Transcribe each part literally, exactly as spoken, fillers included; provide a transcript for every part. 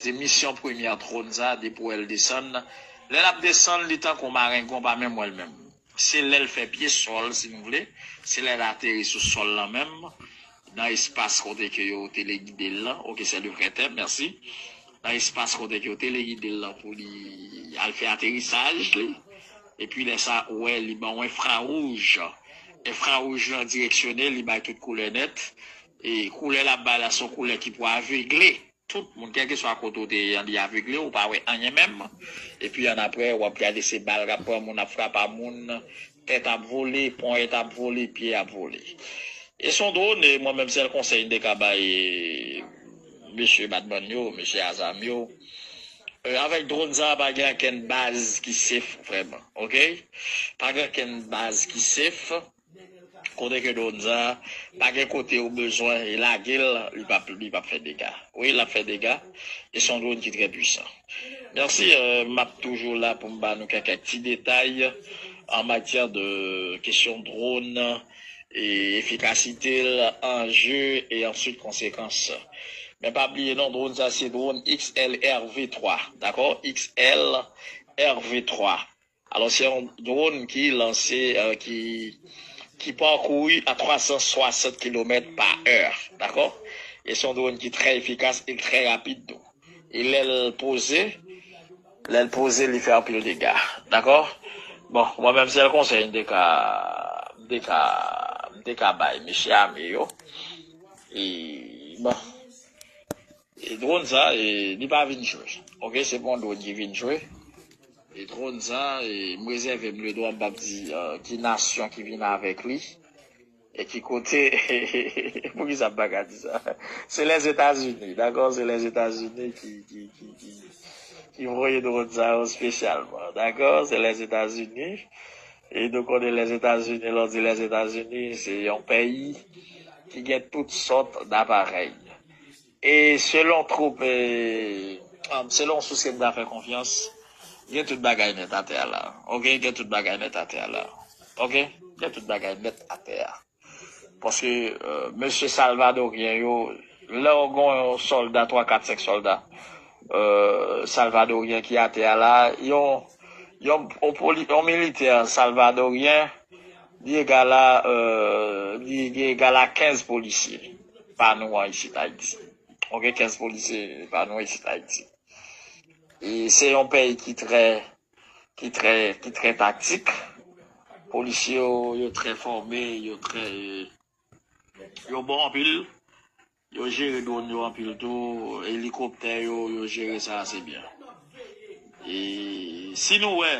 Se misyon premyè dròn sa, depi w wè l desann. Lè l ap desann, li tankou marengon, pa menm wè l menm. Se lè l fè pye sòl, si nou vle, se lè l ateri sou sòl lan menm, nan espas kote ke yo telegide l lan, ok, c'est le vrai terme, merci. Nan espas kote ke yo telegide l lan pou li al fè aterisaj li, epi lè sa, ou wè, li ban w enfrawouj. Enfrawouj lan direksyone, li bay tout koulè nèt, e koulè l ap bay la, se yon koulè ki pou avegle tout moun, kèlkeswa kote w te ye an, li avegle, ou pa wè anyen menm. Epi annapre, w ap gade se bal k ap pran moun, ap frape a moun, tèt ap vole, ponyèt ap vole, pye ap vole. E se yon dwòn, e mwen menm sèl konsèy m te ka bay, e, mesye Batman yo, mesye Azam yo, e, avèk dwòn sa, pa gen okenn baz ki safe vrèman, ok? Pa gen okenn baz ki safe. Kote ke dwòn sa, pa gen kote ou bezwen e lage l, li p ap, li p ap fè dega. Wi, l ap fè dega. E se yon dwòn ki trè pwisan. Mèsi, euh, m ap toujou la pou m ba nou kèk, kèk ti detay an matyè de kesyon dwòn, e efikasite l, anje, e answit konsekans. Men pa bliye non, dwòn sa se dwòn X L R V twa, dakò? X L R V twa. Alò, se yon dwòn ki lanse, euh, ki, ki pakouri a twa san swasant kilomèt pa è, dakò? E se yon dwòn ki trè efikas e trè rapid tou. E lè l poze, lè l poze, li fè anpil dega, dakò? Bon, mwen menm, sèl konsèy m te ka, m te ka, m te ka bay mesye ame yo. E, bon, e dwòn sa, e, li pa vin jwe. Ok, se pa yon dwòn ki vin jwe. E dwòn sa, e, m rezève m le dwa m p ap di, euh, ki nasyon ki vin avèk li. E ki kote, poukisa m pa ka di sa? Se Lèzetazini, dakò? Se Lèzetazini ki, ki, ki, ki, ki voye dwòn sa yo espesyalman, dakò? Se Lèzetazini. E nou konnen Lèzetazini, lè w di Lèzetazini, se yon peyi ki gen tout sòt daparèy. E selon twoup, e, um, selon sous ke m ta fè konfyans, gen tout bagay nèt atè a la. Ok, gen tout bagay nèt atè a la. Ok, gen tout bagay nèt atè a. Paske, euh, mesye salvadoryen yo, lè w gen yon sòlda, twa, kat, senk sòlda, euh, salvadoryen ki atè a la, yon, yon, yon poli-, yon militè salvadoryen, li egal a, euh, li, li egal a kenz polisye pa nou an isit Ayiti. Ok, kenz polisye pa nou an isit Ayiti. E se yon peyi ki trè, ki trè, ki trè taktik. Polisye yo, yo trè fòme, yo trè, yo bon anpil. Yo jere dwòn yo anpil tou, elikoptè yo, yo jere sa ase byen. E si nou wè,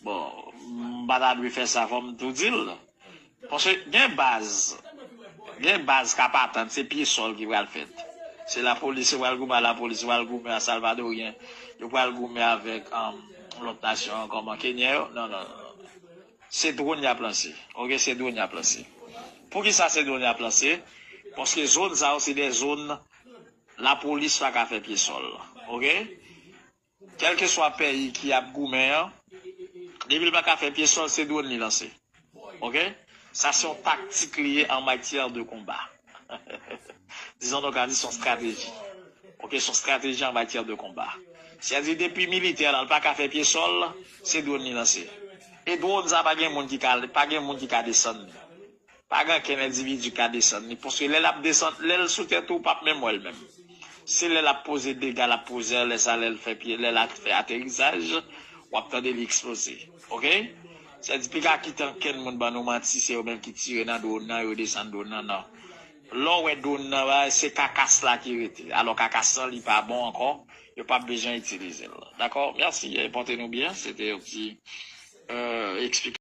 bon, m pa ta dwe fè sa, fò m tou di l. Paske gen baz, gen baz k ap atann, se pye sòl ki pral fèt. Se lapolis, yo pral goumen a lapolis, yo pral goumen a salvadoryen, yo pral goumen avèk, um, lòt nasyon an, kòman, kenyen yo. Non, non, non, non. Se dwòn y ap lanse. Ok, se dwòn y ap lanse. Poukisa se dwòn y ap lanse? Paske zòn sa yo se de zòn lapolis pa ka fè pye sòl. Ok? Kèlkeswa peyi ki ap goumen an, depi l pa ka fè pye sòl, se dwòn li lanse. Ok? Sa se yon taktik li ye an matyè de konba. Dizon nou ka di se yon strateji. Ok, se yon strateji an matyè de konba. Sètadi depi militè la, l pa ka fè pye sòl, se dwòn li lanse. E dwòn sa pa gen moun ki ka, pa gen moun ki ka desann li. Pa gen okenn endividi ki ka desann li. Paske lè l ap desann, lè l sou tèt ou, w p ap menm wè l menm. Se lè l ap poze dega, l ap poze, lè sa, lè l fè pye, lè l ap fè aterisaj, w ap tande li eksploze. Ok? Sètadi, piga kite ankenn moun ban nou manti, se yo menm ki tire nan dwòn nan, yo desann dwòn nan, non. Lè w wè dwòn nan, ba, se kakas la ki rete. Alò, kakas lan, li pa bon ankò, yo p ap bezwen itilize l. Dakò? Mèsi, e, pòte nou byen. Se te yon ti, euh, eksplikasyon.